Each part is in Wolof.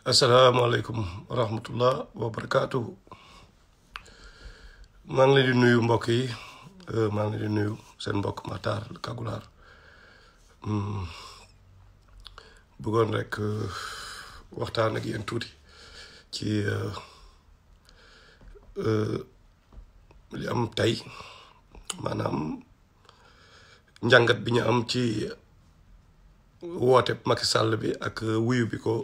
asalaamaaleykum wa rahmatullah wa barakaatuhu. maa ngi leen di nuyu mbokk yi maa ngi leen di nuyu seen mbokk Matar Kagulaar bëggoon rek waxtaan ak yéen tuuti ci li am tey maanaam njàngat bi ñu am ci woote Macky Sall bi ak wuyu bi ko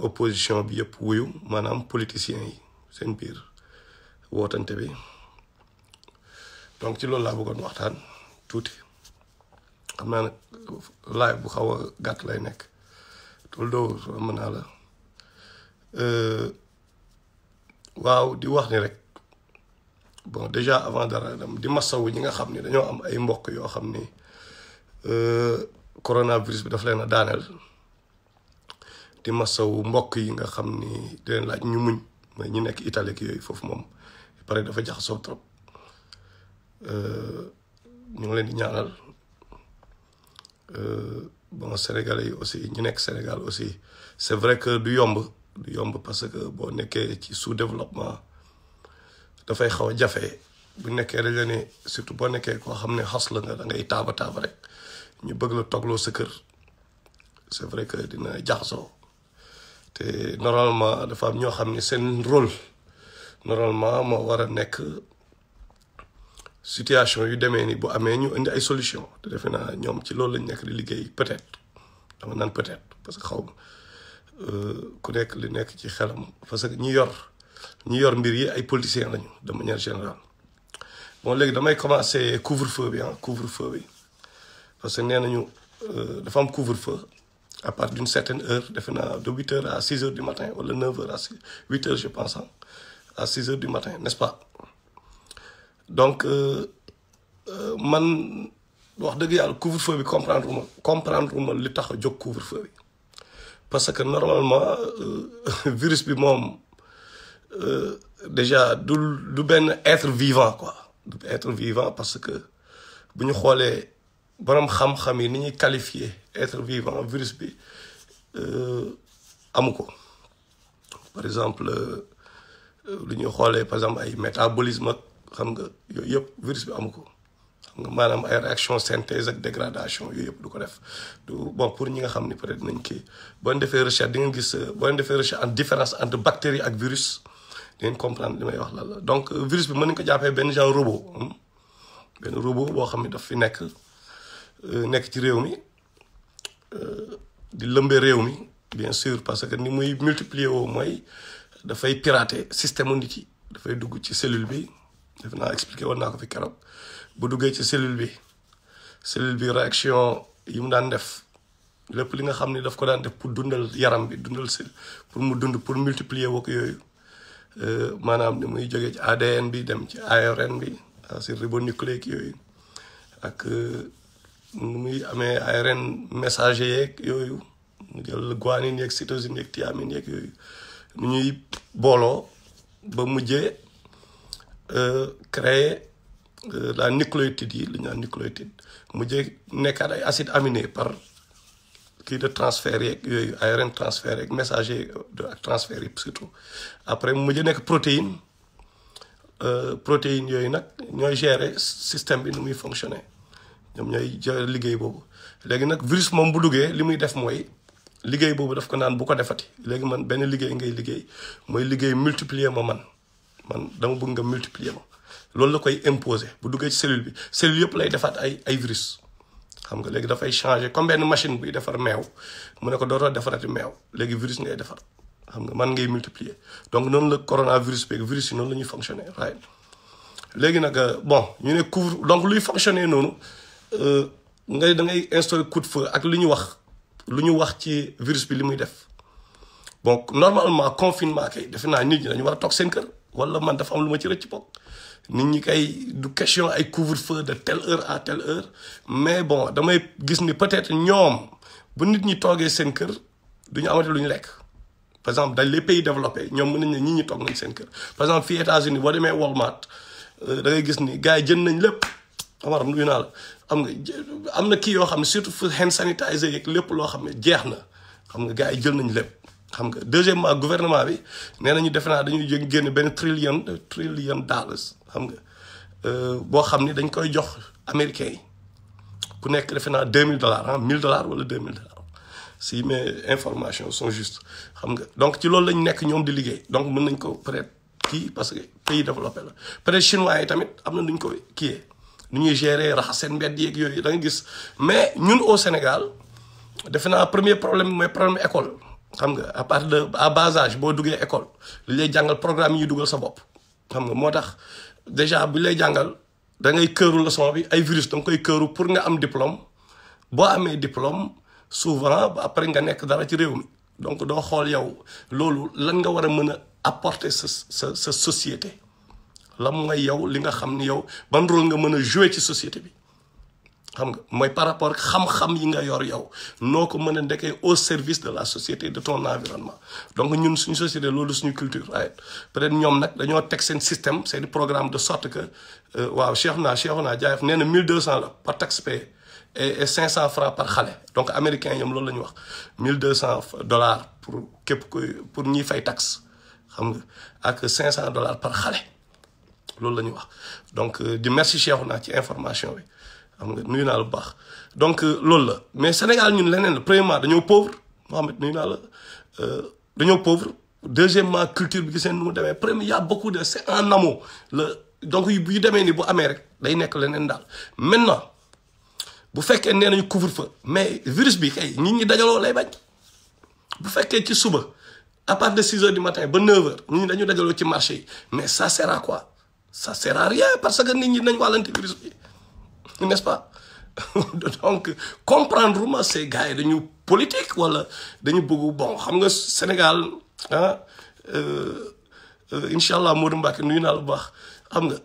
opposition bi yëpp wuyu maanaam politiciens yi seen biir wootante bi donc ci loolu laa bëggoon waxtaan tuuti xam naa nag live bu xaw a gàtt lay nekk tool doo mën naa la waaw di wax ni rek bon déjà avant dara dem di masawu ñi nga xam ni dañoo am ay mbokk yoo xam ni coronavirus bi daf leen a daaneel di masawu mbokk yi nga xam ni di leen laaj ñu muñ mais ñi nekk Italie ak yooyu foofu moom pare dafa jaxasoo trop ñu ngi leen di ñaanal bon Sénégalais yi aussi ñu nekk Sénégal aussi c'est vrai que du yomb parce que boo nekkee ci sous-développement dafay xaw a jafe bu nekkee dañ la ne surtout boo nekkee koo xam ne xas la nga da ngay taaba rek ñu bëgg la toogloo sa kër c'est vrai que dina jaxasoo te normalement dafa am ñoo xam ne seen rôle normalement moo war a nekk situation yu demee ni bu amee ñu indi ay solution te defe naa ñoom ci loolu lañ nekk di liggéey peut-être dama naan peut-être parce que xaw ma ku nekk li nekk ci xelam parce que ñi yor mbir yi ay politiciens lañu de manière générale. bon léegi damay commencer couvre-feu bi bi parce que nee nañu dafa am couvre-feu à partir d'une certaine heure defe naa de 8 heures à 6 heures du matin wala 9 heures à 8 heures je pense à 6 heures du matin n'est-ce pas donc man wax dëgg yàlla couvre-feu bi comprendre ma li tax a jóg couvre-feu bi parce que normalement virus bi moom déjà du benn être vivant quoi du être vivant parce que bu ñu xoolee borom xam-xam yi ni ñuy qualifier être vivant virus bi amu ko par exemple lu ñuy xoolee par exemple ay métabolisme ak xam nga yooyu yëpp virus bi amu ko xam nga maanaam ay réaction synthèse ak dégradation yooyu yëpp du ko def du bon pour ñi nga xam ni peut-être nañ kii boo defee recherche di ngeen gis boo defee recherche en différence entre bactérie ak virus di ngeen comprendre li may wax lan la donc virus bi mën nañu ko jàppee benn genre robot boo xam ne daf fi nekk ci réew mi di lëmbee réew mi bien sûr parce que ni muy multiplier woo mooy dafay pirater système nit yi dafay dugg ci cellule bi def naa expliqué woon naa ko fi keroog bu duggee ci cellule bi réaction yi mu daan def lépp li nga xam ni daf ko daan def pour dundal yaram bi dundal pour mu dund pour multiplier woo ko yooyu maanaam ni muy jógee ci ADN bi dem ci ARN bi acide ribonucléique yooyu ak nu muy amee ARN messager yeeg yooyu mu jël guanine yeeg cytosine yeeg thiamine yeeg yooyu nu ñuy booloo ba mujjee créer la nucléotide yi li ñu naan nucléotide mujjee nekkaat ay acides aminés par kii de transfert yeeg yooyu ARN transfert yeeg messager ak transfert yi surtout après mu mujjee nekk protéine yooyu nag ñooy gérer système bi nu muy fonctionner ñoom ñooy gérer liggéey boobu léegi nag virus moom bu duggee li muy def mooy liggéey boobu daf ko naan bu ko defati léegi man benn liggéey ngay liggéey mooy liggéey multiplier ma man dama bëgg nga multiplier ma loolu la koy imposer bu duggee ci cellule yëpp lay defaat ay virus xam nga léegi dafay changer comme benn machine buy defar meew mu ne ko dootoo defarati meew léegi virus ngay defar xam nga man ngay multiplier donc noonu la coronavirus beeg virus yi noonu la ñuy fonctionner right léegi nag bon ñu ne couvre donc luy fonctionner noonu da ngay instaurer couvre-feu ak lu ñu wax ci virus bi li muy def bon normalement confinement kay defe naa nit ñi dañu war a toog seen kër wala man dafa am lu ma ci rëcc bokk nit ñi kay du question ay couvre-feu de telle heure à telle heure mais bon damay gis ni peut-être ñoom bu nit ñi toogee seen kër du ñu amati lu ñu lekk par exemple dans les pays développés ñoom mën nañ ne nit ñi toog nañ seen kër par exemple fii États-Unis boo demee Walmart da ngay gis ni gars yi jënd nañ lépp Amar nuyu naa la am na kii yoo xam ne surtout fu hand sanitizer yeeg lépp loo xam ne jeex na xam nga gars yi jël nañ lépp xam nga deuxièmement gouvernement bi nee nañu defe naa dañuy génn benn trillion dollars xam nga boo xam ni dañ koy jox américains yi ku nekk defe naa $2000 ah $1000 wala $2000 si mes informations sont justes xam nga donc ci loolu lañ nekk ñoom di liggéey donc mën nañ ko peut-être kii parce que pays développé la peut-être chinois yi tamit am na nu ñu ko kiiyee nu ñuy gérer raxas seen mbedd yeeg yooyu da nga gis mais ñun au Sénégal defe naa premier problème mooy problème école xam nga à partir de à bas âge boo duggee école li lay jàngal programme yi ñuy dugal sa bopp xam nga moo tax déjà bi lay jàngal da ngay këru leçon bi ay virus da nga koy këru pour nga am diplôme boo amee diplôme souvent après nga nekk dara ci réew mi donc doo xool yow loolu lan nga war a mën a apporter sa société la mooy yow li nga xam ni yow ban rôle nga mën a jouer ci société bi xam nga mooy par rapport ak xam-xam yi nga yor yow noo ko mën a ndekkee au service de la société de ton environnement donc ñun suñu société loolu suñu culture waaye peut-être ñoom nag dañoo teg seen système seen programme de sorte que waaw Cheikhouna Diayeff nee na 1200 la par taxpayer et 500 francs par xale donc américains ñoom loolu la ñu wax $1200 pour képp koy pour ñiy fay taxe xam nga ak $500 par xale loolu la ñu wax donc di merci Cheikhouna ci information bi xam nga nuyu naa la bu baax donc loolu la mais Sénégal ñun leneen la premièrement dañoo pauvre Mohamed nuyu naa la dañoo pauvre deuxièmement culture bi gis ngeen nu mu demee premier y a beaucoup de c'est en amont la donc yu demee ni bu amee rek day nekk leneen daal maintenant bu fekkee nee nañu couvre-feu mais virus bi kay nit ñi dajaloo lay bañ bu fekkee ci suba à partir de 6 heures du matin ba 9 heures nit ñi dañu dajaloo ci marché yi mais ça sert à quoi ça sert à rien parce que nit ñi nañ wàllante virus bi n'est-ce pas donc comprendre ma ces gars yi dañu politique wala dañu bëgg bon xam nga Sénégal ah incha allah Modou Mbacké nuyu naa la bu baax xam nga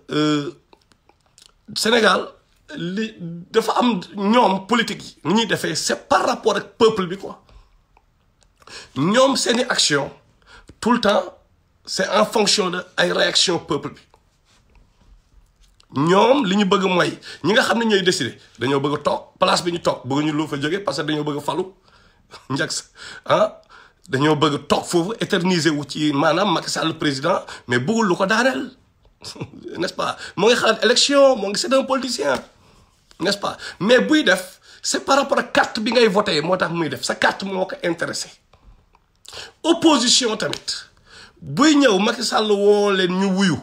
Sénégal li dafa am ñoom politique yi ni ñuy defee c'est par rapport ak peuple bi quoi ñoom seeni action tout le temps c'est en fonction de ay réaction peuple bi ñoom li ñu bëgg mooy ñi nga xam ne ñooy décider dañoo bëgg a toog place bi ñu toog bëgg ñu lu fa jógee parce que dañoo bëgg a falu njags ah dañoo bëgg a toog foofu éterniser wu ci maanaam Macky Sall le président mais bëggul lu ko daaneel n'est-ce pas moo ngi xalaat élection moo ngi c'est un politicien n'est-ce pas mais buy def c'est par rapport ak carte bi ngay voté moo tax muy def sa carte moo ko intéressé opposition tamit buy ñëw Macky Sall woo leen ñu wuyu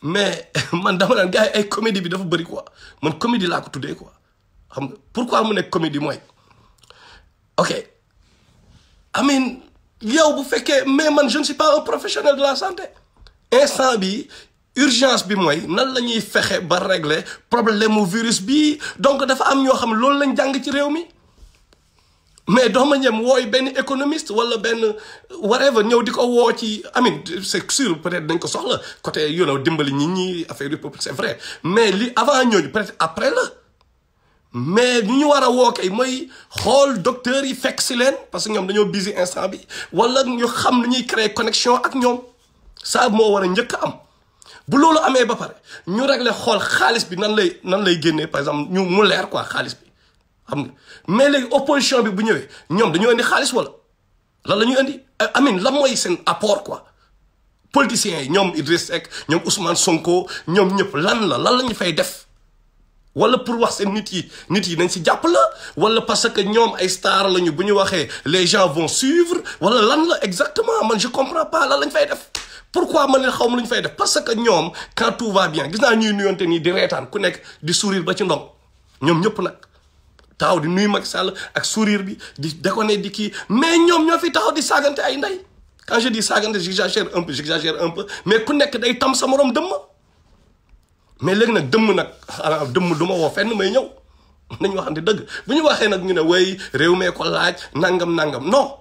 mais man dama naan gars yi ay comédie bi dafa bëri quoi man comédie laa ko tuddee quoi xam nga pourquoi mu nekk comédie mooy ok amin yow bu fekkee mais man je ne suis pas un professionnel de la santé instant bi urgence bi mooy nan la ñuy fexe ba régler problème mu virus bi donc dafa am ñoo xam loolu lañ jàng ci réew mi mais dooma ñem wooy benn économiste wala benn whatever ñëw di ko woo ci amin c'est sûr peut-être dañ ko soxla côté dimbali nit ñi affaire du peuple c'est vrai mais li avant ñooñu peut-être après la mais ñu war a woo kay mooy xool docteurs yi fekk si leen parce que ñoom dañoo busy instant bi wala ñu xam nu ñuy créer connexion ak ñoom ça moo war a njëkk a am bu loolu amee ba pare ñu régler xool xaalis bi nan lay génnee par exemple ñu mu leer quoi xaalis bi xam nga mais léegi opposition bi bu ñëwee ñoom dañoo indi xaalis wala lan la ñuy indi amin lan mooy seen apport quoi politiciens yi ñoom Idriss Seck ñoom Ousmane Sonko ñoom ñëpp lan la ñu fay def wala pour wax seen nit yi nañ si jàpp la wala parce que ñoom ay star lañu bu ñu waxee les gens vont suivre wala lan la exactement man je comprends pas lan lañ fay def pourquoi man leen xaw ma lu ñu fay def parce que ñoom quand tout va bien gis naa ñuy nuyonte nii di reetaan ku nekk di sourire ba ci ndong ñoom ñëpp nag taxaw di nuyu Macky Sall ak sourire bi di déconner di kii mais ñoom ñoo fi taxaw di saagante ay ndey quand je dis saagante j'exagère un peu mais ku nekk day tam sa morom dëmm mais léegi nag dëmm du ma woo fenn may ñëw nañu waxante dëgg bu ñu waxee nag ñu ne way réew mee ko laaj nangam non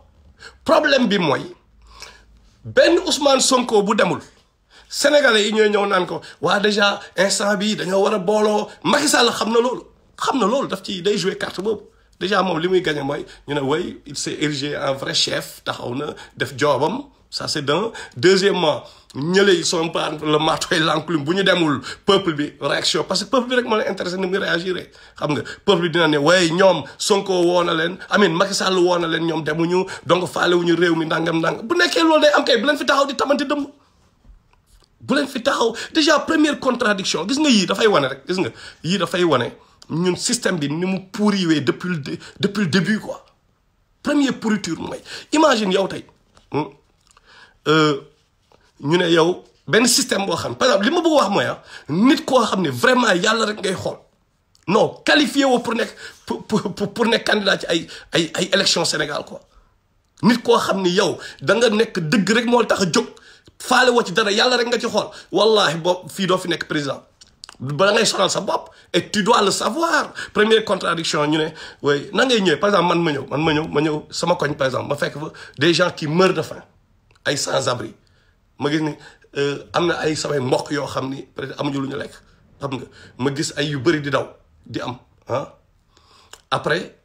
problème bi mooy benn Ousmane Sonko bu demul sénégalais yi ñooy ñëw naan ko waa déjà instant bi dañoo war a booloo Macky Sall xam na loolu daf ci day jouer carte boobu déjà moom li muy gagné mooy ñu ne way il s'est érigé en vrai chef taxaw na def joobam ça c'est d'un. Deuxièmement ñële ils sont pas le marteau et l'enclume bu ñu demul peuple bi réaction parce que peuple bi rek moo leen intéressé ni muy réagir xam nga peuple bi dina ne waaye ñoom Sonko woo na leen amiin Macky Sall woo na leen ñoom demuñu donc faalewuñu réew mi ndangam bu nekkee loolu day am kay bu leen fi taxaw di tamante dëmm bu leen fi taxaw déjà première contradiction gis nga yii dafay wane rek gis nga yii dafay wane ñun système bi ni mu pourriwee depuis le début quoi première pourriture mooy imagine yow tey ñu ne yow benn système boo xam par exemple li ma bëgg wax mooy nit koo xam ne vraiment yàlla rek ngay xool non qualifié woo pour nekk pour nekk candidat ci ay élection Sénégal quoi nit koo xam ni yow da nga nekk dëgg rek moo tax a jóg faale woo ci dara yàlla rek nga ci xool wallahi boobu fii doo fi nekk président ba ngay sonal sa bopp et tu dois le savoir première contradiction ñu ne way na ngay ñëwee par exemple ma ñëw sama koñ par exemple ma fekk fa des gens qui meurent de faim ay sans-abri ma gis ni am na ay samay mbokk yoo xam ni peut-être amuñu lu ñu lekk xam nga ma gis ay yu bëri di daw di am après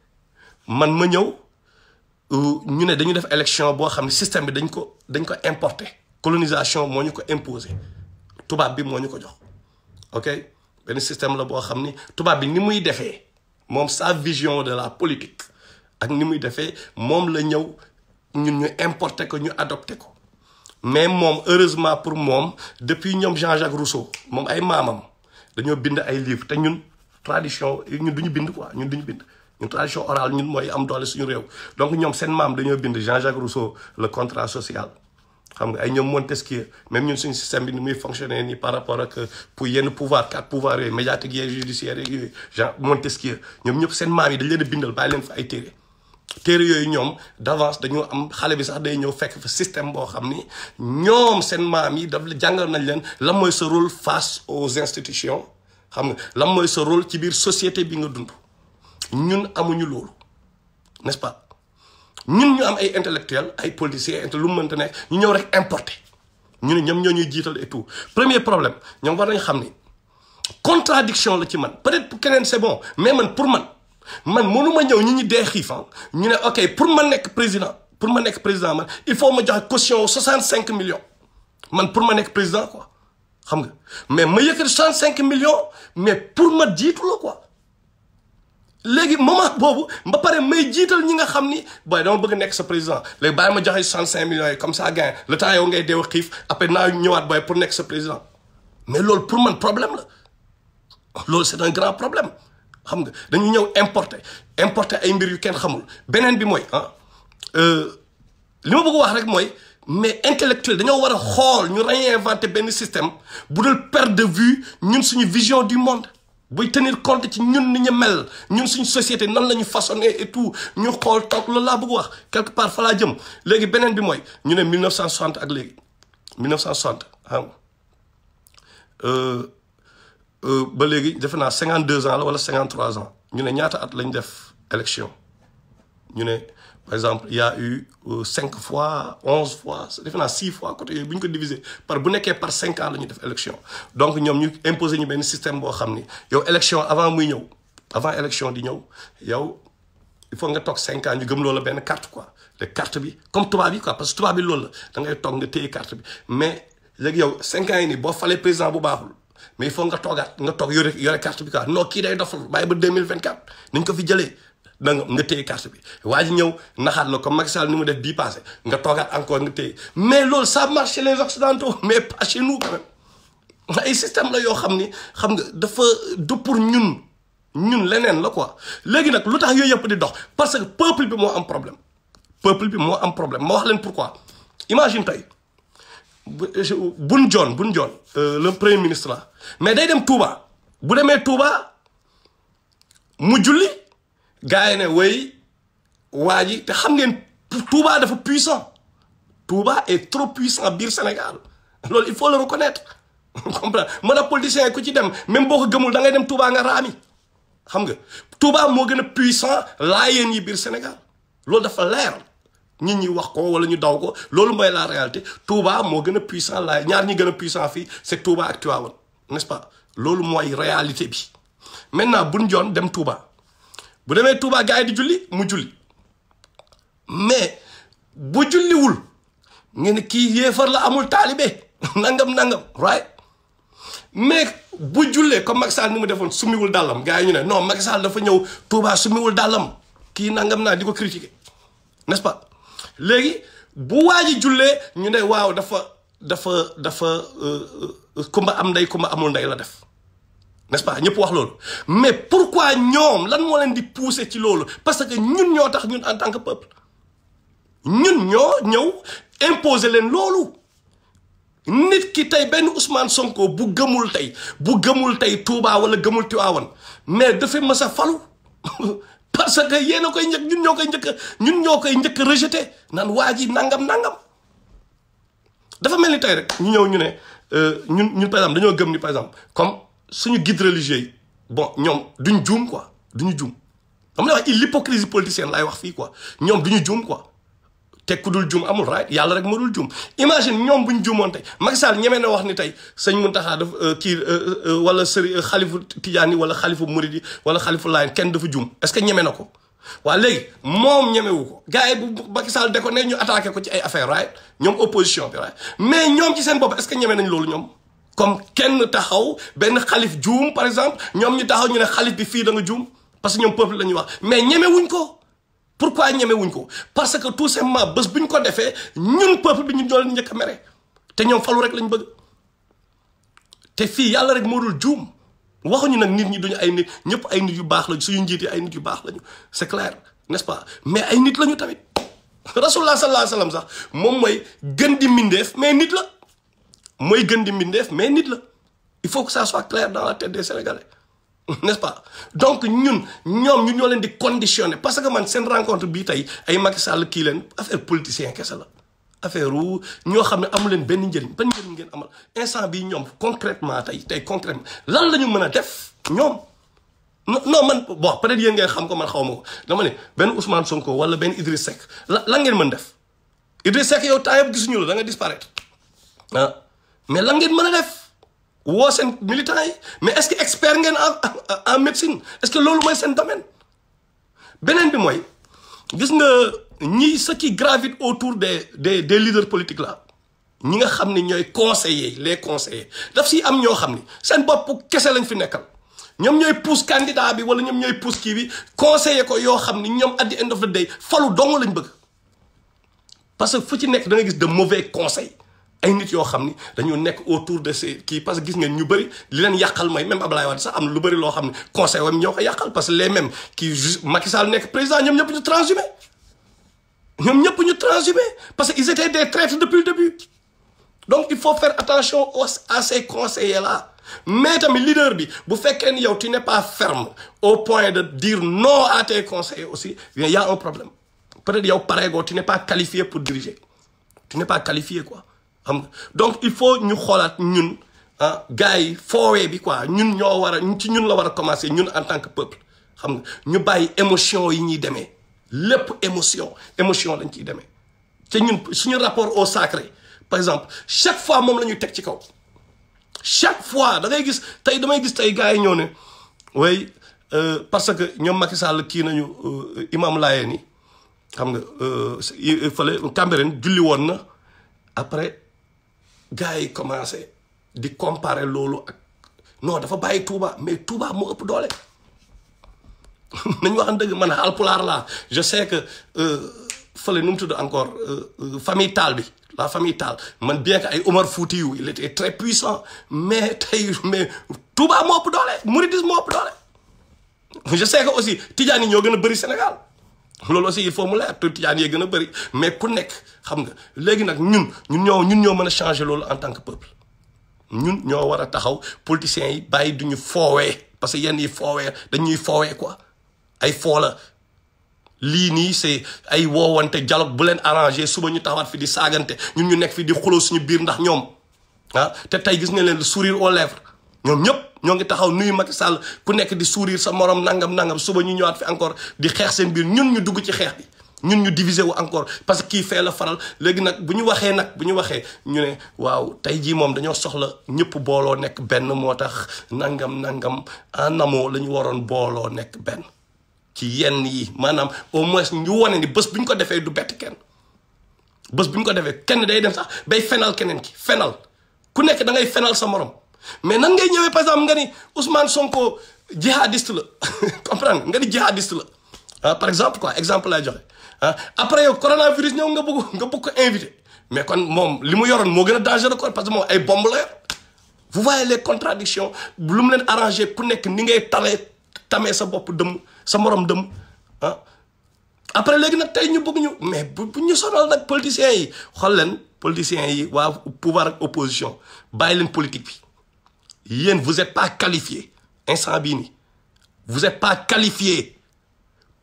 man ma ñëw ñu ne dañu def élection boo xam ne système bi dañ ko importer colonisation moo ñu ko imposer tubaab bi moo ñu ko jox ok benn système la boo xam ni tubaab bi ni muy defee moom sa vision de la politique ak ni muy defee moom la ñëw ñun ñu importer ko ñu adopté ko mais moom heureusement pour moom depuis ñoom Jean-Jacques Rousseau moom ay maamam dañoo bind ay livres te ñun tradition ñun duñu bind quoi ñun duñu bind ñun tradition orale ñun mooy am doole suñu réew donc ñoom seen maam dañoo bind Jean-Jacques Rousseau le contrat social xam nga ay ñoom Montesquieu même ñun suñu système bi ni muy fonctionner nii par rapport ak pour yenn pouvoir 4 pouvoirs yooyu médiatique yeeg judiciaire yeeg yooyu Jean Montesquieu ñoom ñëpp seen maam yi dañ leen a bindal bàyyi leen fa ay téere yooyu ñoom d'avance dañoo am xale bi sax day ñëw fekk fa système boo xam ni ñoom seen maam yi daf jàngal nañ leen lan mooy sa rôle face aux institutions xam nga lan mooy sa rôle ci biir société bi nga dund ñun amuñu loolu n'est-ce pas ñun ñu am ay intellectuels ay politiciens lu mu mënta nekk ñu ñëw rek importer ñu ne ñoom ñoo ñuy jiital et tout premier problème ñoom war nañ xam ni contradiction la ci man peut-être pour keneen c'est bon mais man pour man mënuma ñëw ñi dee xiif ñu ne ok pour ma nekk président man il faut ma joxe caution 65 millions man pour ma nekk président quoi xam nga mais ma yëkkati 65 millions mais pour ma jiitu la quoi léegi moment boobu ba pare may jiital ñi nga xam ni booy dama bëgg nekk sa président léegi bàyyi ma joxe 65 millions yi comme ça gain le temps yow ngay deew xiif après naa ñëwaat booy pour nekk sa président mais loolu pour man problème la loolu c'est un grand problème xam nga dañu ñëw importer ay mbir yu kenn xamul beneen bi mooy li ma bëgg wax rek mooy mais intellectuel dañoo war a xool ñu réinventer benn système bu dul perdre de vue ñun suñu vision du monde buy tenir compte ci ñun ni ñu mel ñun suñu société nan la ñu façonné et tout ñu xool toog loolu laa bëgg wax quelque part fa laa jëm léegi beneen bi mooy ñu ne 1960 ak léegi 1960 xam nga ba léegi defe naa 52 ans la wala 53 ans ñu ne ñaata at lañ def élection ñu ne par exemple il y a eu 5 fois 11 fois defe naa 6 fois côté yooyu bu ñu ko diviser par bu nekkee par 5 ans la ñuy def élection donc ñoom ñu imposer ñu benn système boo xam ni yow élection avant élection di ñëw yow il faut nga toog 5 ans ñu gëm loola benn carte quoi te carte bi comme tubaab yi quoi parce que tubaab bi loolu la da ngay toog nga téye carte bi mais léegi yow 5 ans yi nii boo falee président bu baaxul mais il faut nga toog yore carte bi quoi non kii day dofal bàyyi ba 2024 niñ ko fi jëlee da nga téye carte bi waa ji ñëw naxaat la comme Macky Sall ni mu def bii passé nga toogaat encore nga téye mais loolu ça marche chez les occidentaux mais pas chez nous quand même ay système la yoo xam ni xam nga dafa du pour ñun leneen la quoi léegi nag lu tax yooyu yëpp di dox parce que peuple bi moo am problème ma wax leen pourquoi imagine tey Boun Dionne le premier ministre là mais day dem Touba bu demee Touba mu julli gars yi ne way waa ji te xam ngeen Touba dafa puissant Touba est trop puissant biir Sénégal loolu il faut le reconnaître comprendre mën a politicien yi ku ci dem même boo ko gëmul da ngay dem Touba nga raami xam nga Touba moo gën a puissant laayeen yi biir Sénégal loolu dafa leer nit ñi wax ko wala ñu daw ko loolu mooy la réalité Touba moo gën a puissant laay ñaar ñi gën a puissant fii c'est Touba ak Tivaouane n'est-ce pas loolu mooy réalité bi maintenant Boun Dionne dem Touba bu demee Touba gars yi di julli mu julli mais bu julliwul ngeen kii yéefar la amul taalibe nangam right mais bu jullee comme Macky Sall ni mu defoon sumiwul dàllam gars yi ñu ne non Macky Sall dafa ñëw Touba sumiwul dàllam kii nangam naa di ko critiquer n'est-ce pas léegi bu waa ji jullee ñu ne waaw dafa kumba am ndey kumba amul ndey la def n'est-ce pas ñëpp wax loolu mais pourquoi ñoom lan moo leen di pousser ci loolu parce que ñun ñoo tax ñun en tant que peuple ñun ñoo ñëw imposer leen loolu nit ki tey benn Ousmane Sonko bu gëmul tey Touba wala gëmul Tivaouane mais dafa mës a falu parce que yéen a koy njëkk ñun ñoo koy njëkk rejeté naan waa ji nangam dafa mel ni tey rek ñu ñëw ñu ne ñun par exemple dañoo gëm ni par exemple comme suñu guide religieux yi bon ñoom duñ juum quoi duñu juum xam nga wax l'hypocrisie politicienne laay wax fii quoi ñoom duñu juum quoi te ku dul juum amul right yàlla rek moo dul juum imagine ñoom buñ juumoon tey Macky Sall ñemee na wax ni tey sëñ Mountakha daf kii wala sëriñ xalifu Tidiane wala xalifu Mouride wala xalifu Laayeen kenn dafa juum est-ce que ñeme na ko waa léegi moom ñemewu ko gars yi bu Macky Sall de ko ne ñu attaqué ko ci ay affaire right ñoom opposition bi right mais ñoom ci seen bopp est-ce que ñeme nañ loolu ñoom comme kenn taxaw benn xalif juum par exemple ñoom ñu taxaw ñu ne xalif bi fii da nga juum parce que ñoom peuple la ñuy wax mais ñemewuñ ko pourquoi ñemewuñ ko parce que tout simplement bés bu ñu ko defee ñun peuple bi ñu ñoo leen njëkk a mere te ñoom falu rek lañ bëgg te fii yàlla rek moo dul juum waxuñu nag nit ñi duñu ay nit ñëpp ay nit yu baax lañu suñu njiit yi ay nit yu baax lañu c'est clair n'est-ce pas mais ay nit lañu tamit rasulullah sallallahu alayhi wa sallam sax moom mooy gën di mbindeef mais nit la mooy gën di mbindeef mais nit la il faut que ça soit clair dans la tête des Sénégalais n'est-ce pas donc ñun ñoo leen di conditionner parce que man seen rencontre bii tey ay Macky Sall kii leen affaire politicien kese la affaire wu ñoo xam ne amu leen benn njëriñ ngeen amal instant bii ñoom concrètement tey concrètement lan la ñu mën a def ñoom non man bon peut-être yéen ngeen xam ko man xaw ma ko dama ne benn Ousmane Sonko wala benn Idriss Seck lan ngeen mën def Idriss Seck yow temps yëpp gisuñu la da nga disparaître mais lan ngeen mën a def woo seen militants yi mais est-ce que expert ngeen en médecine est-ce que loolu mooy seen domaine beneen bi mooy gis nga ñi ce qui gravite autour des leaders politiques là ñi nga xam ne ñooy les conseillers daf si am ñoo xam ni seen bopp kese lañ fi nekkal ñoom ñooy pousse candidat bi wala ñoom ñooy pousse kii bi conseiller ko yoo xam ni ñoom at the end of the day falu dong lañ bëgg parce que fu ci nekk da nga gis de mauvais conseils ay nit yoo xam ni dañoo nekk autour de ces kii parce que gis ngeen ñu bëri li leen yàqal mooy même Abdoulaye Wade sax am lu bëri loo xam ne conseil wam ñoo ko yàqal parce que les mêmes kii Macky Sall nekk président ñoom ñëpp ñu transhumé parce que ils étaient des traîtres depuis le début donc il faut faire attention à ces conseillers là mais tamit leader bi bu fekkee ni yow tu n'es pas ferme au point de dire non à tes conseillers aussi il y a un problème peut-être yow pareegoo tu n'es pas qualifié pour diriger tu n'es pas qualifié quoi donc il faut ñu xoolaat ñun gars yi foowee bi quoi ñun ñoo war a ci ñun la war a commencer ñun en tant que peuple xam nga ñu bàyyi émotion yi ñuy demee lépp émotion lañ ciy demee te ñun suñu rapport au sacré par exemple chaque fois moom la ñuy teg ci kaw chaque fois da ngay gis tey damay gis tey gars yi ñoo ne way parce que ñoom Macky Sall kii nañu imam Laayeen yi xam nga fële Cambérène julli woon na après gars yi commencé di comparer loolu ak non dafa bàyyi Touba mais Touba moo ëpp doole nañu wax dëgg man Haalpulaar laa je sais que fële nu mu tudd encore famille Tall bi la famille Tall man bien que ay Omar Foutiyou il était très puissant mais Touba moo ëpp doole mouridisme moo ëpp doole je sais que aussi Tidiane yi ñoo gën a bëri Sénégal loolu aussi il faut mu leer te Tijaan yee gën a bëri mais ku nekk xam nga léegi nag ñun ñoo mën a changer loolu en tant que peuple ñun ñoo war a taxaw politiciens yi bàyyi duñu foowee parce que yenn yi foowee dañuy foowee quoi ay foo la lii nii c'est ay woowante dialogue bu leen arrangé suba ñu taxawaat fi di saagante ñun ñu nekk fi di xuloo suñu biir ndax ñoom te tey gis nga leen le sourire aux lèvres ñoom ñëpp ñoo ngi taxaw nuyu Macky Sall ku nekk di sourire sa morom nangam suba ñu ñëwaat fi encore di xeex seen biir ñun ñu dugg ci xeex bi ñun ñu diviser wu encore parce que kii fee la faral léegi nag bu ñu waxee ñu ne waaw tey jii moom dañoo soxla ñëpp booloo nekk benn moo tax nangam en amont la ñu waroon booloo nekk benn ci yenn yi maanaam au moins ñu wane ni bés bu ñu ko defee du bett kenn bés bi ñu ko defee kenn day dem sax bay fenal keneen ki fenal ku nekk da ngay fenal sa morom mais nan ngay ñëwee par exemple nga ni Ousmane Sonko jihadiste la comprendre nga ni jihadiste la par exemple quoi exemple lay joxe après yow coronavirus ñëw nga bëgg ko invité mais kon moom li mu yoroon moo gën a dangereux quoi parce que moom ay bombe la yor vous voyez les contradictions lu mu leen arrangé ku nekk ni ngay tamee sa bopp dëmm sa morom dëmm après léegi nag tey ñu bëgg ñu mais bu ñu sonal nag politiciens yi xool leen politiciens yi waa pouvoir ak opposition bàyyi leen politique bi yéen vous êtes pas qualifié instant bii nii vous êtes pas qualifié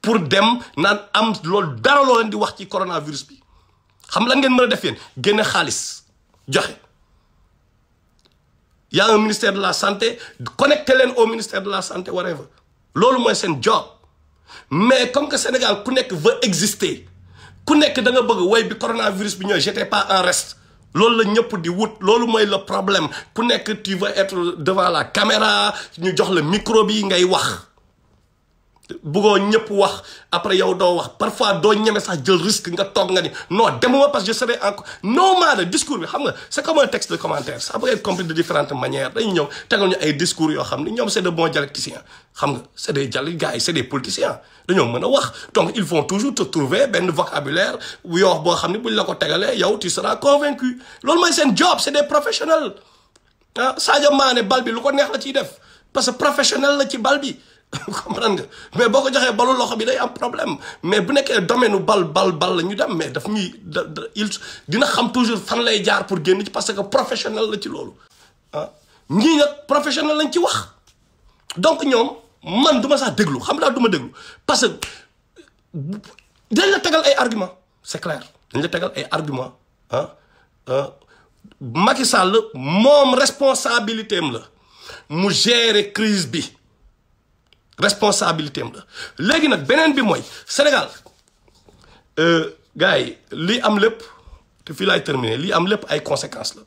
pour dem naan am loolu dara loo leen di wax ci coronavirus bi xam lan ngeen mën a def yéen génne xaalis joxe y a un ministère de la santé connecté leen au ministère de la santé whatever loolu mooy seen job mais comme que Sénégal ku nekk veut exister ku nekk da nga bëgg way bi coronavirus bi ñëw j'étais pas en reste loolu la ñëpp di wut loolu mooy le problème ku nekk tu veux être devant la caméra ñu jox la micro bi ngay wax bëggoo ñëpp wax après yow doo wax parfois doo ñeme sax jël risque nga toog nga ni non demuma parce que je serai encore non maa le discours bi xam nga c'est comme un texte de commentaire ça peut être compris de différentes manières dañu ñëw tegal ñu ay discours yoo xam ni ñoom c'est de bons dialecticiens xam nga c'est des gars yi c'est des politiciens dañoo mën a wax donc ils vont toujours te trouver benn vocabulaire yoo boo xam ne buñ la ko tegalee yow tu seras convaincu loolu mooy seen job c'est des professionnels Sadio Mané bal bi lu ko neex la ciy def parce que professionnel la ci bal bi comprendre nga mais boo ko joxee balu loxo bi day am problème mais bu nekkee domaine bal la ñu dem mais daf ñuy dina xam toujours fan lay jaar pour génn ci parce que professionnel la ci loolu ñii nag professionnel lañ ci wax donc ñoom man du ma sax déglu xam naa du ma déglu parce que dañ la tegal ay argument c'est clair dañ la tegal ay argument Macky Sall moom responsabilité am la mu gérer crise bi responsabilité am la léegi nag beneen bi mooy Sénégal gars yi li am lépp te fii laay terminer li am lépp ay conséquences la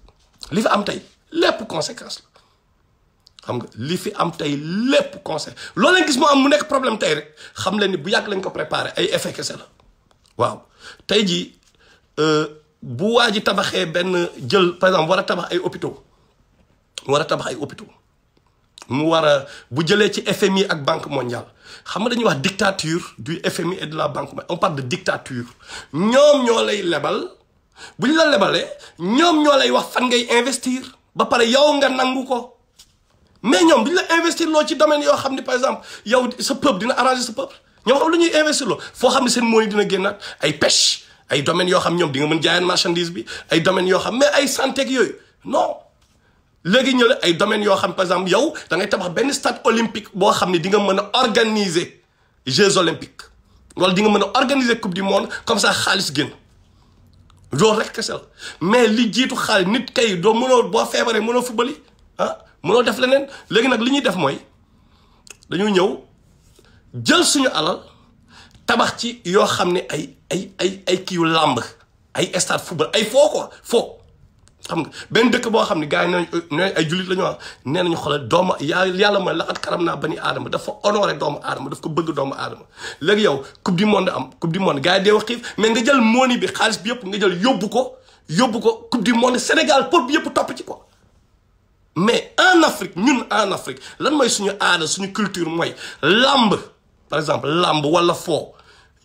li fi am tey lépp conséquence la xam nga li fi am tey lépp conséquence loolu leen gis moo am mu nekk problème tey rek xam leen ni bu yàgg lañ ko préparé ay effet kese la waaw tey jii bu waa ji tabaxee benn jël par exemple war a tabax ay hôpitaux mu war a bu jëlee ci FMI ak Banque mondiale xam nga dañuy wax dictature du FMI et de la Banque mondiale on parle de dictature ñoom ñoo lay lebal bu ñu la lebalee ñoom ñoo lay wax fan ngay investir ba pare yow nga nangu ko mais ñoom duñu la investir loo ci domaine yoo xam ne par exemple yow sa peuple dina arranger sa peuple ñoom xam lu ñuy investir loo foo xam ne seen monnaie dina génnaat ay pêche ay domaines yoo xam ñoom di nga mën jaayeen marchandise bi ay domaines yoo xam mais ay santé ak yooyu non léegi ñu ay domaines yoo xam par exemple yow da ngay tabax benn stade olympique boo xam ne di nga mën a organiser Jeux olympiques wala di nga mën a organiser coupe du monde comme ça xaalis génn loolu rek kese la mais li jiitu xaalis nit kay doo mënoo boo feebaree mënoo fubali mënoo def leneen léegi nag li ñuy def mooy dañu ñëw jël suñu alal tabax ci yoo xam ne ay kii yu làmb ay stade football ay foo quoi foo xam nga benn dëkk boo xam ne gars yi ñooy ay jullit la ñu wax nee nañu xoolal doomu yàlla mooy laqad karam naa bani aadama dafa honoré doomu aadama daf ko bëgg doomu aadama léegi yow coupe du monde am coupe du monde gars yi dee wax xiif mais nga jël money bi xaalis bi yëpp nga jël yóbbu ko coupe du monde Sénégal peuple bi yëpp topp ci ko mais en Afrique ñun en Afrique lan mooy suñu aada suñu culture mooy làmb par exemple làmb wala foo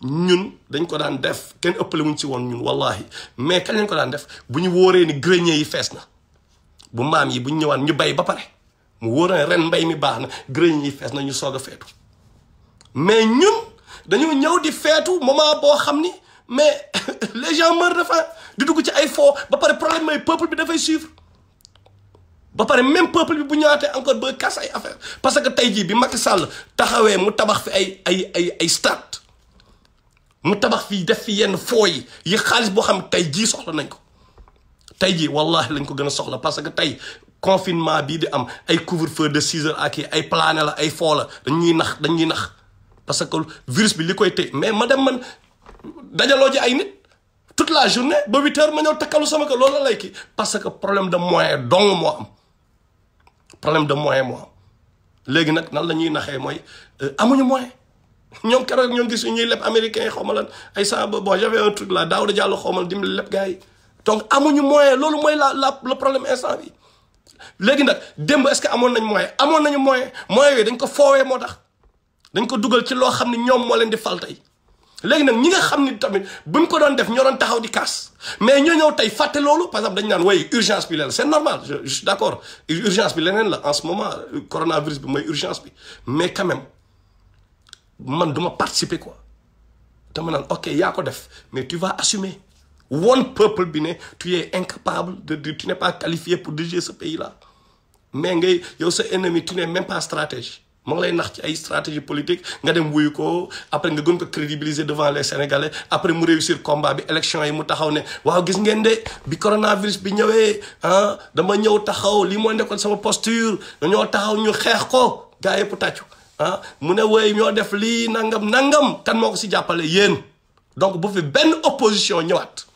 ñun dañ ko daan def kenn ëppale wuñ ci woon ñun wallahi mais kañ lañ ko daan def bu ñu wóoree ni grenier yi fees na bu maam yi bu ñu ñëwaan ñu bay ba pare mu wóoree ren mbay mi baax na grenier yi fees na ñu soog a feetu mais ñun dañu ñëw di feetu moment boo xam ni mais les gens meurent de faim di dugg ci ay foo ba pare problème mooy peuple bi dafay suivre ba pare même peuple bi bu ñëwaatee encore ba casse ay affaire parce que tey jii bi Macky Sall taxawee mu tabax fi ay stade mu tabax fii def fi yenn foo yi xaalis boo xam ne tey jii soxla nañ ko tey jii wallahi lañ ko gën a soxla parce que tey confinement bii di am ay couvre-feu de 6 heures ak ay plané la ay foo la dañuy nax parce que virus bi li koy tey mais ma dem man dajaloo ji ay nit toute la journée ba 8 heures ma ñëw takkalu sama ko loolu la lay kii parce que problème de moyen dong moo am problème de moyen moo am léegi nag nan la ñuy naxee mooy amuñu moyen ñoom keroog ñoo gis ñuy leb américain yi xaw ma lan ay saa bon j'avais un truc là Daouda Diallo xaw ma lan dimbali leb gars yi donc amuñu moyen loolu mooy le problème instant bi léegi nag démb est-ce que amoon nañ moyen amoon nañu moyen yooyu dañ ko foowee moo tax dañ ko dugal ci loo xam ne ñoom moo leen di fal tey léegi nag ñi nga xam ni tamit buñ ko doon def ñoo doon taxaw di kaas mais ñoo ñëw tey fàtte loolu par exemple dañu naan way urgence bi leen c'est normal je suis d'accord urgence bi leneen la en ce moment coronavirus bi mooy urgence bi mais quand même man duma participer quoi dama naan ok yaa ko def mais tu vas assumer woon peuple bi ne tu es incapable tu n'es pas qualifié pour diriger ce pays là mais ngay yow sa ennemi tu n'es même pas stratège moo ngi lay nax ci ay stratégie politique nga dem wuyu ko après nga gën ko crédibiliser devant les Sénégalais après mu réussir combat bi élection yi mu taxaw ne waaw gis ngeen de bi coronavirus bi ñëwee ah dama ñëw taxaw lii moo nekkoon sama posture dañoo taxaw ñu xeex ko gars yëpp tàccu ah mu ne woy ñoo def lii nangam kan moo ko si jàppale yéen donc bu fi benn opposition ñëwaat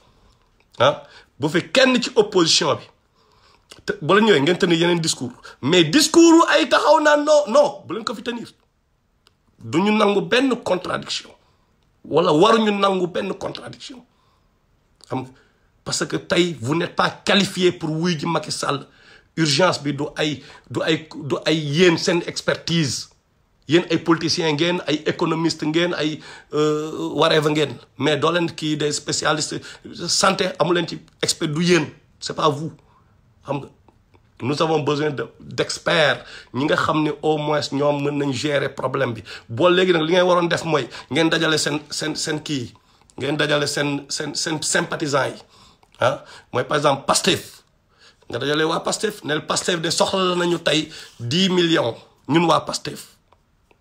ah bu fi kenn ci opposition bi bu la ñëwee ngeen tenir yeneen discours mais discours ay taxaw naan non bu leen ko fi tenir du ñu nangu benn contradiction wala waruñu nangu benn contradiction xam nga parce que tey vous n'êtes pas qualifié pour wuy ji Macky Sall urgence bi du ay yéen seen expertise yéen ay politiciens ngeen ay économistes ngeen ay whatever ngeen mais doo leen kii des spécialistes santé amu leen ci expert du yéen c'est pas vous xam nga nous avons besoin d'experts ñi nga xam ne au moins ñoom mën nañ gérer problème bi boo léegi nag li ngay waroon def mooy ngeen dajale seen kii ngeen dajale seen sympathisants yi ah mooy par exemple Pastef nga dajale waa Pastef neel Pastef de soxla nañu tey 10 millions ñun waa Pastef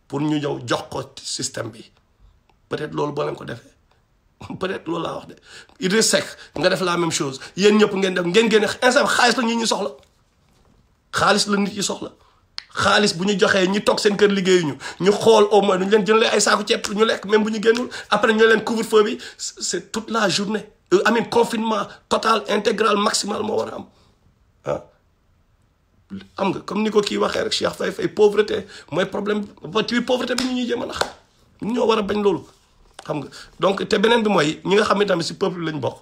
pour ñu ñëw jox ko système bi peut-être loolu boo leen ko defee peut-être loolu laa wax de Idriss Seck nga def la même chose yéen ñëpp ngeen def ngeen génne instant xaalis la nit ñi soxla xaalis la nit ñi soxla xaalis bu ñu joxee ñi toog seen kër liggéeyuñu ñu xool au moins ñu leen jëlee ay saaku ceeb ñu lekk même bu ñu génnul après ñu leen couvre-feu bi c'est toute la journée amin confinement total intégral maximal moo war a am ah am nga comme ni ko kii waxee rek Cheikh Faye pauvreté mooy problème ba ci pauvreté bi ñu ñuy jéem a nax ñu ñoo war a bañ loolu xam nga donc te beneen bi mooy ñi nga xam ne tamit si peuple lañ bokk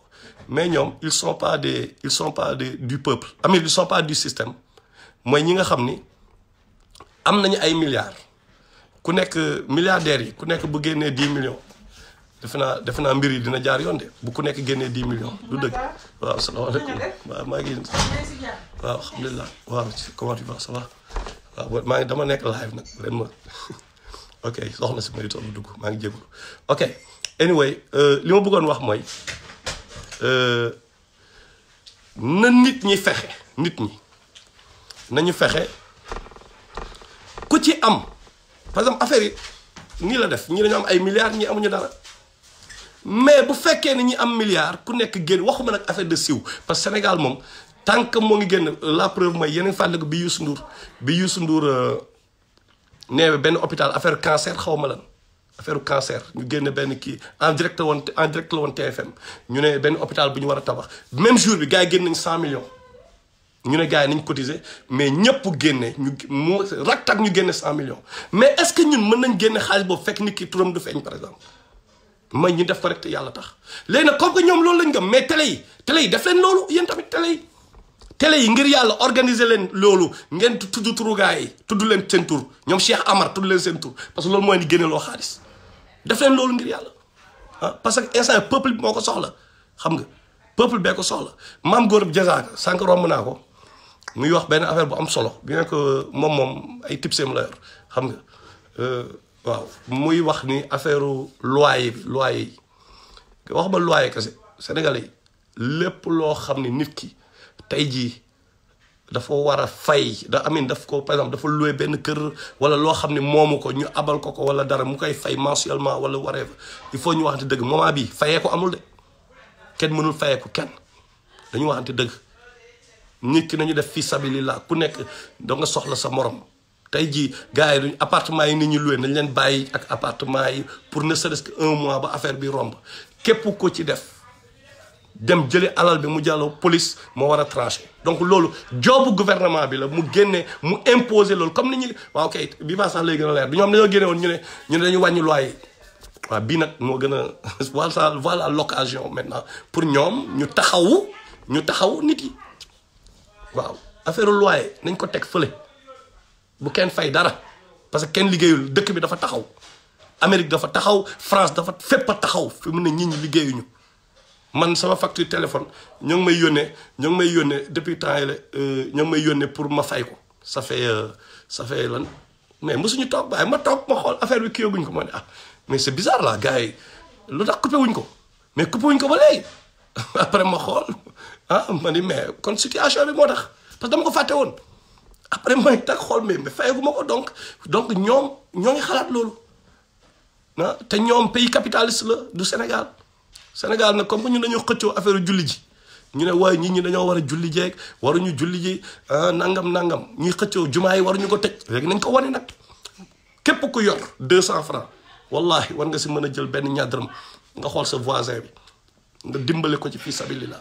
mais ñoom ils sont pas du peuple amin ils sont pas du système mooy ñi nga xam ni am nañu ay milliards ku nekk milliardaires yi ku nekk bu génnee 10 millions defe naa mbir yi dina jaar yoon de bu ku nekk génnee 10 millions du dëgg waaw salaamaaleykum waaw maa ngi waaw alhamdulilah waaw comment tu vas ça va waaw maa ngi dama nekk live nag ren ma ok soxna si may toog dugg maa ngi jégalu ok anyway li ma bëggoon wax mooy na nit ñi fexe nit ñi nañu fexe ku ci am par exemple affaire yi nii la def ñi dañu am ay milliards ñi amuñu dara mais bu fekkee ni ñi am milliards ku nekk génn waxuma nag affaire de siw parce que Sénégal moom tant que moo ngi génn la preuve mooy yeneen fàttali ko bi Youssou Ndour neewe benn hôpital affaire cancer xaw ma lan affaire cancer ñu génne benn kii en direct la woon TFM ñu ne benn hôpital bu ñu war a tabax même jour bi gars yi génn nañ 100 millions ñu ne gars yi nañ cotiser mais ñëpp génne mu raktak ñu génne 100 millions mais est-ce que ñun mën nañ génne xaalis boobu fekk nit ki turam du feeñ par exemple mooy ñu def ko rek te yàlla tax léegi nag comme que ñoom loolu lañ gëm mais télé yi def leen loolu yéen tamit télé yi ngir yàlla organiser leen loolu ngeen tudd turu gars yi tudd leen seen tur ñoom Cheikh Amar tudd leen seen tur parce que loolu mooy ni génne loo xaalis def leen loolu ngir yàlla ah parce que instant peuple bi moo ko soxla xam nga peuple bee ko soxla maam góor bi jazaaka sànq romb naa ko muy wax benn affaire bu am solo bien que moom ay tipseem la yor xam nga waaw muy wax ni affaire loyer yi wax ba loyer kese Sénégalais yi lépp loo xam ni nit ki tey jii dafa war a fay daf ko par exemple dafa loué benn kër wala loo xam ne moomu ko ñu abal ko wala dara mu koy fay mensuellement wala whatever il faut ñu waxante dëgg moment bii fayee ko amul de kenn mënul fayee ko kenn dañu waxante dëgg nit ki nañu def fii sabilillah ku nekk da nga soxla sa morom tey jii gars yi duñ appartement yi nit ñi loué nañ leen bàyyi ak appartement yi pour ne serait-ce que 1 mois ba affaire bi romb képp ko ci def dem jëli alal bi mu jàlloo police moo war a tranché donc loolu joobu gouvernement bi la mu génne mu imposer loolu comme ni ñu waaw kay bii baa sax lay gën a leer du ñoom dañoo génne woon ñu ne dañu wàññi loi yi waaw bii nag moo gën a voilà l'occasion maintenant pour ñoom ñu taxaw nit yi waaw affaire loi yi nañ ko teg fële bu kenn fay dara parce que kenn liggéeyul dëkk bi dafa taxaw Amérique dafa taxaw France dafa fépp a taxaw fi mu ne nit ñi liggéeyuñu man sama facture téléphone ñoo ngi may yónnee depuis temps yi la ñoo ngi may yónnee pour ma fay ko ça fait lan mais mosuñu toog waaye ma toog ma xool affaire bi kii guñ ko ma ne mais c'est bizarre là gars yi lu tax coupé wuñ ko mais coupé wuñ ko ba léegi après ma xool ma ni mais kon situation bi moo tax parce que dama ko fàtte woon après may tag xool mais fayagu ma ko donc ñoom ñoo ngi xalaat loolu te ñoom pays capitaliste la du Sénégal nag comme ñun dañoo xëccoo affaire julli ji ñu ne waaye nit ñi dañoo war a julli jeeg waruñu julli ji nangam ñuy xëccoo jumaa yi waruñu ko tëj léegi nañ ko wane nag képp ku yor 200 francs wallahi war nga si mën a jël benn ñaadaram nga xool sa voisin bi nga dimbale ko ci fii sabilillah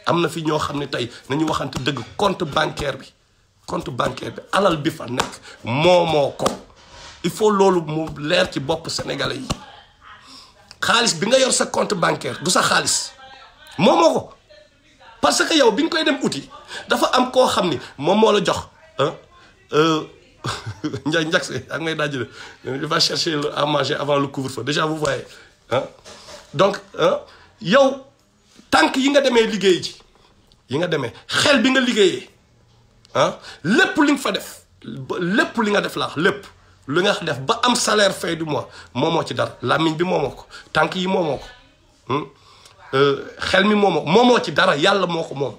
am na fi ñoo xam ne tey nañu waxante dëgg compte bancaire bi alal bi fa nekk moo ko il faut loolu mu leer ci bopp sénégalais yi xaalis bi nga yor sa compte bancaire du sa xaalis moo ko parce que yow bi nga koy dem uti dafa am koo xam ni moom moo la jox njag si ak ngay dajale il va chercher à manger avant le couvre-feu déjà vous voyez donc yow tànk yi nga demee liggéey ji xel bi nga liggéeyee lépp li nga fa def lépp li nga def laax lépp lu nga def ba am salaire fin du mois moomoo ci dara làmmiñ bi moomoo ko tànk yi moomoo ko xel mi moomoo ci dara yàlla moo ko moom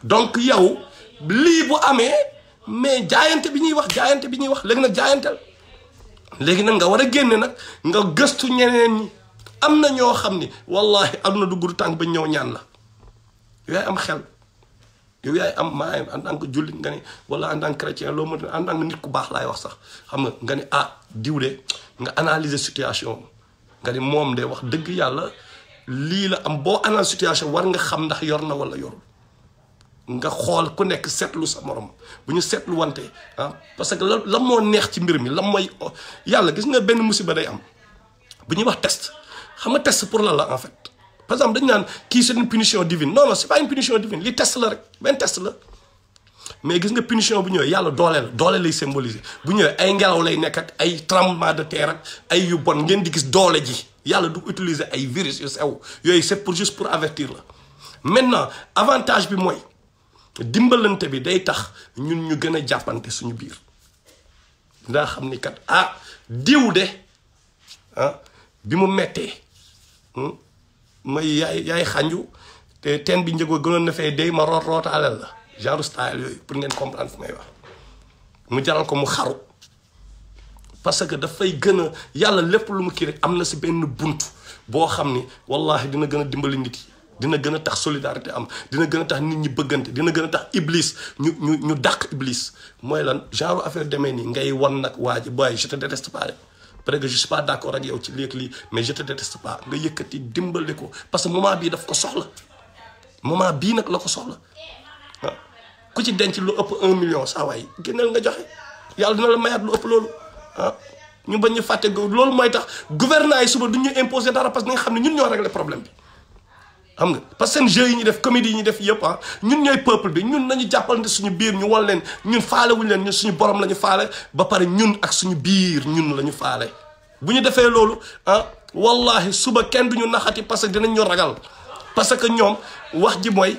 donc yow lii bu amee mais jaayante bi ñuy wax léegi nag jaayanteel léegi nag nga war a génne nag nga gëstu ñeneen ñi am na ñoo xam ni wallahi aduna du gudd tànk ba ñëw ñaan la yaay am xel yow yaay am maa en tant que jullit nga ni wala en tant que chrétien loo mën en tant que nit ku baax laay wax sax xam nga ni diw de nga analyser situation nga ni moom de wax dëgg yàlla lii la am boo analyser situation war nga xam ndax yor na wala yorul nga xool ku nekk seetlu sa morom bu ñu seetlu wante parce que la moo neex ci mbir mi la mooy yàlla gis nga benn musiba day am bu ñuy wax test xam nga test pour la en fait par exemple dañu naan kii c'est une punition divine non c'est pas une punition divine li test la rek benn test la mais gis nga punition bu ñëwee yàlla doole lay symboliser bu ñëwee ay ngelaw lay nekk ak ay tremblement de terre ak ay yu bon ngeen di gis doole ji yàlla du utiliser ay virus yu sew yooyu c'est pour juste pour avertir la maintenant avantage bi mooy dimbalante bi day tax ñun ñu gën a jàppante suñu biir ndaa xam ni kat diw de bi mu mettee may yaay xànju te teen bi njëgoo gënoon na fay day ma rootaaleel la genre style yooyu pour ngeen comprendre fu may wax mu jaral ko mu xaru parce que dafay gën a yàlla lépp lu mu kii rek am na si benn bunt boo xam ni wallahi dina gën a dimbali nit yi dina gën a tax solidarité am dina gën a tax nit ñi bëggante dina gën a tax iblis ñu dàq iblis mooy lan genre affaire demee nii ngay wan nag waa ji boy je te déteste pas peut-être que je suis pas d'accord ak yow ci lii mais je te déteste pas nga yëkkati dimbali ko parce que moment bii daf ko soxla moment bii nag la ko soxla ku ci denc lu ëpp 1 million saa waay génneel nga joxe yàlla dina la mayaat lu ëpp loolu ñu bañ ñu fàtte loolu mooy tax gouvernement yi suba du ñu imposer dara parce que nga xam ne ñun ñoo régler problème bi xam nga parce que seen jeu yi ñu def comédie yi ñu def yëpp ñun ñooy peuple bi ñun nañu jàppalante suñu biir ñu wal leen ñun faalewuñ leen ñun suñu borom la ñu faale ba pare ñun ak suñu biir ñun la ñu faale bu ñu defee loolu wallahi suba kenn duñu naxati parce que dinañ ñu ragal parce que ñoom wax ji mooy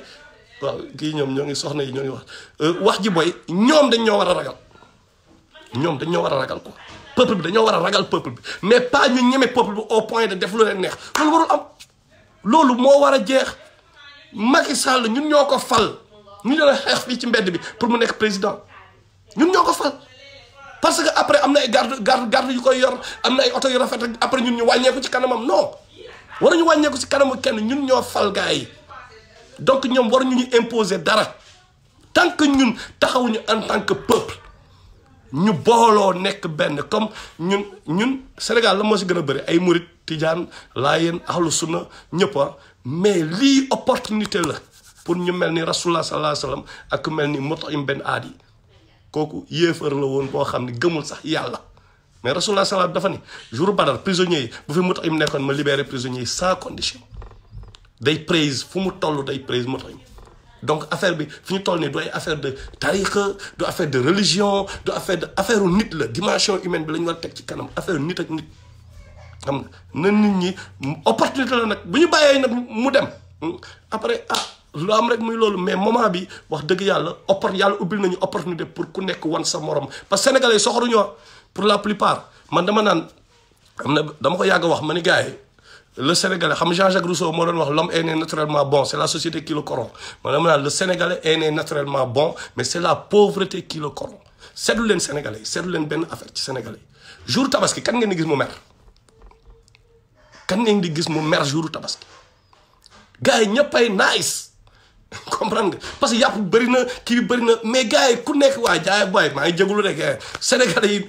waaw kii ñoom ñoo ngi soxna yi ñoo ngi wax ji mooy ñoom dañ ñoo war a ragal ñoom dañ ñoo war a ragal quoi peuple bi dañoo war a ragal peuple bi mais pas ñu ñeme peuple bi au point de def lu leen neex loolu warul am loolu moo war a jeex Macky Sall ñun ñoo ko fal ñu ñoo xeex fii ci mbedd bi pour mu nekk président ñun ñoo ko fal parce que après am na ay garde yu koy yor am na ay oto yu rafet ak après ñun ñu wàññeeku ci kanamam non waruñu wàññeeku ci kanamu kenn ñun ñoo fal gars yi donc ñoom waruñu ñu imposer dara tant que ñun taxawuñu en tant que peuple ñu booloo nekk benn comme ñun Sénégal la moo si gën a bëri ay murit tijaan laayeen ahlu sunna ñëpp mais lii opportunité la pour ñu mel ni rasulullah sallallahu alayhi wasallam ak mel ni Mut'im Ben Adi kooku yéefar la woon boo xam ne gëmul sax yàlla mais rasulullah sallallahu dafa ni jour Badar prisonniers yi bu fi Mut'im nekkoon ma libéré prisonniers yi sans condition day praise fu mu toll day praise Mut'im donc affaire bi fi ñu toll nii du ay affaire de tariqa du affaire de religion du affaire nit la dimension humaine bi la ñu war a teg ci kanam affaire nit ak nit xam nga na nit ñi opportunité la nag bu ñu bàyyee nag mu dem après lu am rek muy loolu mais moment bi wax dëgg yàlla yàlla ubbil nañu opportunité pour ku nekk wan sa morom parce que sénégalais yi soxoruñu pour la plupart man dama naan dama ko yàgg wax ma ni gars yi le sénégalais xam Jean-Jacques Rousseau moo doon wax l'homme est né naturellement bon c'est la société qui le corrompt man dama naan le sénégalais est né naturellement bon mais c'est la pauvreté qui le corrompt seetlu leen sénégalais yi seetlu leen benn affaire ci sénégalais yi jour tabaski kan ngeen di gis mu mer kan ngeen di gis mu mer jour tabaski gars yi ñëppay nice comprendre nga parce que yàpp bëri na kii bi bëri na mais gars yi ku nekk waa jaay boy maa ngi jégalu rek sénégalais yi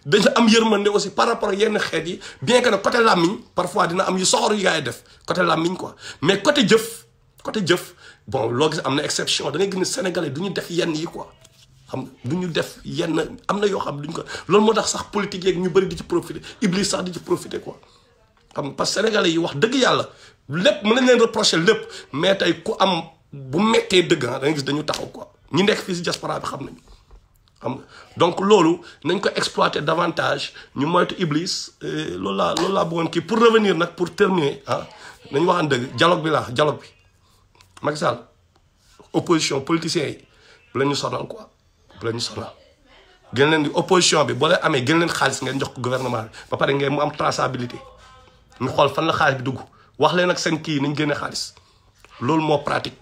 dañu am yërmande aussi par rapport ak yenn xeet yi bien que ne côté làmmiñ parfois dina am yu soxor yu gars yi def côté làmmiñ quoi mais côté jëf bon loo gis am na exception da ngay gis ne sénégalais du ñu def yenn yi quoi xam nga du ñu def yenn am na yoo xam duñ ko loolu moo tax sax politique yeeg ñu bëri di ci profiter Iblis sax di ci profiter quoi xam nga parce que sénégalais yi wax dëgg yàlla lépp mën nañ leen reprocher lépp mais tey ku am bu mettee dëgg da ngay gis dañu taxaw quoi ñi nekk fii si diaspora bi xam nañu xam nga donc loolu nañ ko exploiter davantage ñu moytu Iblis loolu laa bëggoon kii pour revenir nag pour terminer nañu waxaan dëgg dialogue bi Macky Sall opposition politiciens yi bu leen ñu sonal quoi bu leen ñu sonal gën leen di opposition bi boo leen amee gën leen xaalis ngeen jox ko gouvernement bi ba pare ngeen mu am traçabilité ñu xool fan la xaalis bi dugg wax leen ak seen kii nañ génne xaalis loolu moo pratique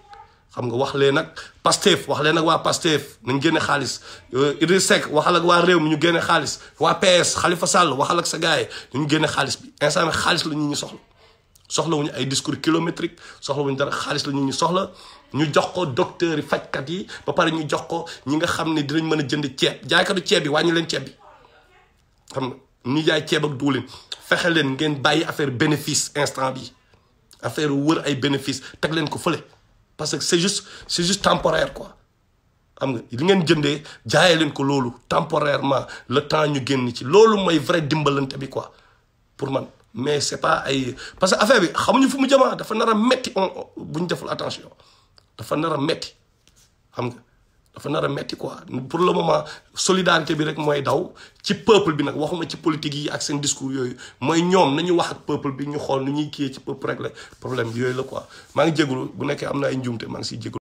xam nga wax leen ak Pastef wax leen ak waa Pastef nañ génne xaalis Idriss Seck waxal ak waa réew mi ñu génne xaalis waa PS Khalifa Sall waxal ak sa gars yi ñu génne xaalis bi instant bi xaalis la ñu soxlawuñu ay discours kilométrique soxlawuñu dara xaalis la ñu soxla ñu jox ko docteurs yi fajkat yi ba pare ñu jox ko ñi nga xam ne dinañ mën a jënd ceeb jaaykatu ceeb bi wàññi leen ceeb bi xam nga ñu jaay ceeb ak duulin fexe leen ngeen bàyyi affaire bénéfice instant bi affaire wër ay bénéfice teg leen ko fële parce que c'est juste temporaire quoi xam nga li ngeen jëndee jaayee leen ko loolu temporairement le temps ñu génn ci loolu mooy vrai dimbalante bi quoi pour man mais c'est pas ay parce que affaire bi xamuñu fu mu jëmaa dafa nar a metti bu ñu deful attention dafa nar a metti xam nga dafa nar a metti quoi pour le moment solidarité bi rek mooy daw ci peuple bi nag waxuma ci politique yi ak seen discours yooyu mooy ñoom nañu wax ak peuple bi ñu xool nu ñuy kiyee ci peuple régler problème bi yooyu la quoi maa ngi jégalu bu nekkee am na ay njuumte maa ngi siy jégalu